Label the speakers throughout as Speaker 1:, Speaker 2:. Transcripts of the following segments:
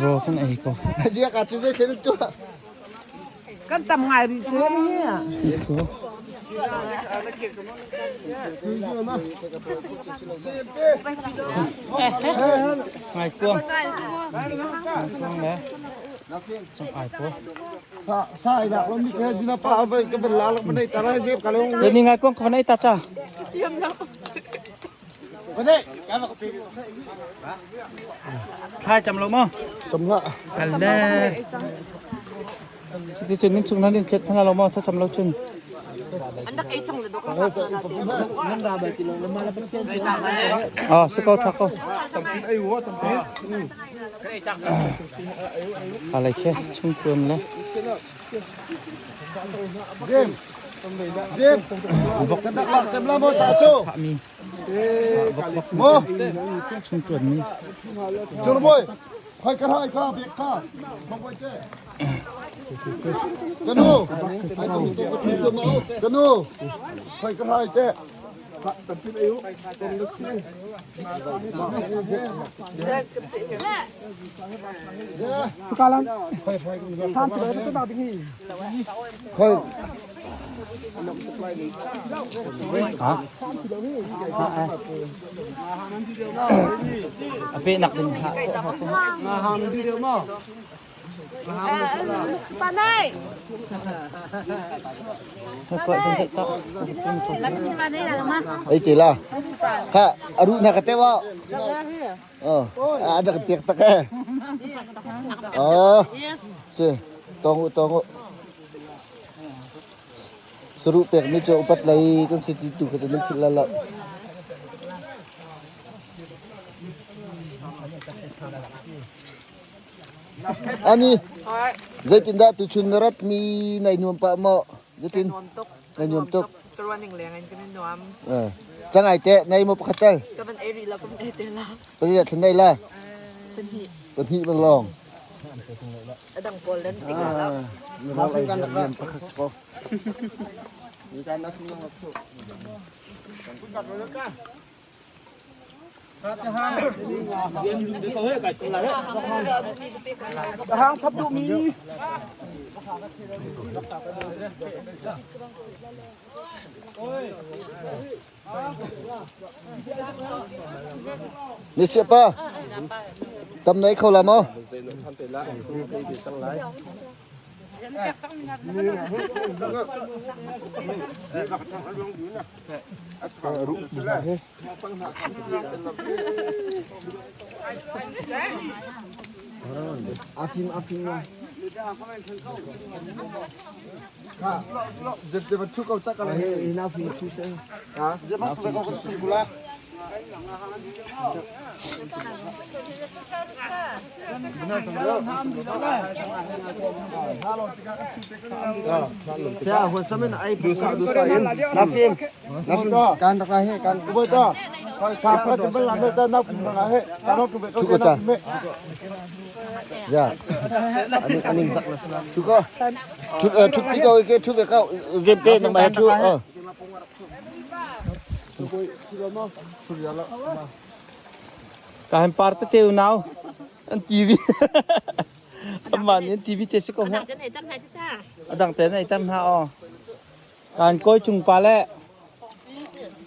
Speaker 1: Rawl kan ei ko.
Speaker 2: Kan tam ngai rih cu hi.
Speaker 1: Cu. Ngai kuang. Kuang le. Cang ai po. Ni ngai kuang ka nei ta cha. Thlai cam lo maw?
Speaker 3: Cam la.
Speaker 1: Kal le. Cuti cun nin chung nan in thlet hna lo maw? Thlacam lo cun. Ah, si ko thak ko. Alai khe chung tuan le.
Speaker 3: Zem. Zem. Kan rak lak cem la maw sa cu?
Speaker 1: Thahmi.
Speaker 3: Maw?
Speaker 1: Chung tuan mi.
Speaker 3: Jor boy. Khoi ka hai ka bek ka. Mong te. Kanu. Kanu. Khoi ka hai te. Khoi.
Speaker 1: Ha? A pe nak ding ha.
Speaker 4: Panay!
Speaker 3: Ei te la. Kha aru na ka te wa. Oh, ada ka piak tak eh. Oh. Si, tongu tongu. Saru pek mi cu upat lei kan si ti tu kha nan philh la lo. Ani, zeitindah tuchun na rat mi nai nuam pah maw? Zeitin? Nai nuam tuk.
Speaker 2: Tuan ning leng in kan nuam.
Speaker 3: Eh, cangai te nei mo pakhat tal.
Speaker 2: Ka van ei rih lo, ka van ei te la.
Speaker 3: Pahnih thlen nei la.
Speaker 2: Pahnih.
Speaker 3: Pahnih bang long.
Speaker 2: A dang pawl dan tik la.
Speaker 5: Hang chap duh mi.
Speaker 3: Ni siapa? Tam nei kho la maw? Afim afim Nafim Ya. Aning aning zak la Thu ko. Thu thu pi ko ke thu ve ko zem te na ma thu.
Speaker 1: Ka han par te te unau an TV. Amah nih an TV te si ko ha. Adang te nei tam ha o. Kan koi chung pa le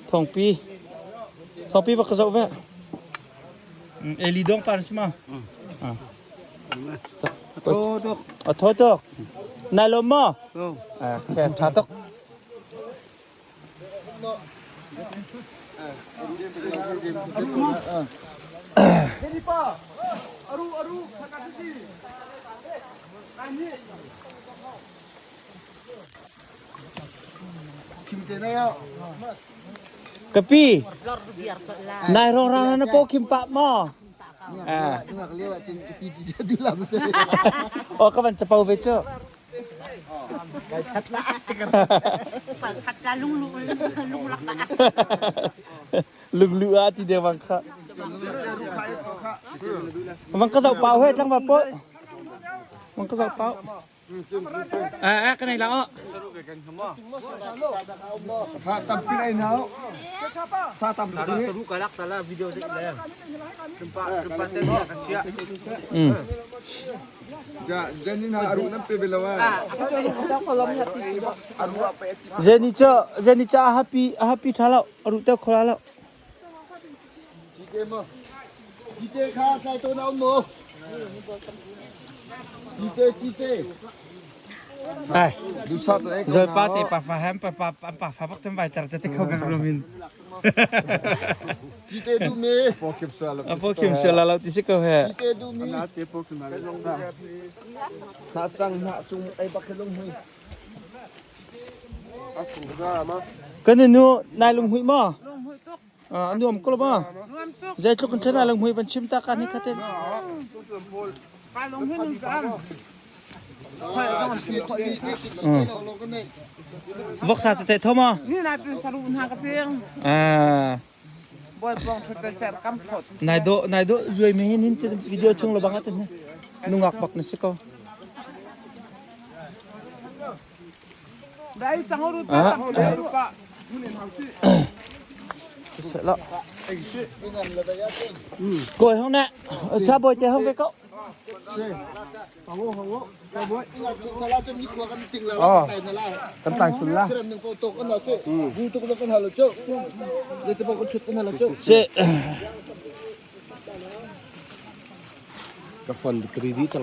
Speaker 1: thongpi. Thongpi va ka zoh ve. Eli dong pa si ma. A tho tuk. Nai lom maw? Okay, tha tuk. Kapi, nai rong rang na po kim pa maw? Oh, ka van chapau ve cu. Lunglu a ti deu bang kha. Bang ka zau pau he tlang ba po. Bang ka zau pau. Eh eh kan ei la o.
Speaker 3: Ha tampi nai nau. Sa tam
Speaker 5: Saru kalak tala video de le.
Speaker 1: Jenny cha Jenny cha happy happy tha lo aru te khola lo.
Speaker 3: Jite mo. Jite kha sai to na mo. Jite jite.
Speaker 1: Ai. Rồi pa te pa fa hem pa pa pa pa fa bak chem vai tar te khau gang romin.
Speaker 3: Jite du me.
Speaker 1: Apo kim shala lo ti se ko he.
Speaker 3: Jite du mi. Na chang na chung ai bak long hui.
Speaker 1: Kan nu nai lung hui ma. À nuam ko ma. Zai tluk kan thana lung hui ban chim ta kan ni khaten. Vok sa te thoma.
Speaker 5: Ni na chu saru na ka tiang.
Speaker 1: À.
Speaker 5: Boy pong thut ta chat kam phot.
Speaker 1: Nai do nai do zuai me hin hin chen video chung lo banga chen. Nungak bak ni se ko.
Speaker 5: Dai tang ru ta tang ru pa.
Speaker 1: Se lo. Koi hong nè. Sa boy te hong ve ko.
Speaker 3: Kan tai sun la.
Speaker 1: Se.
Speaker 4: Ka phone credit.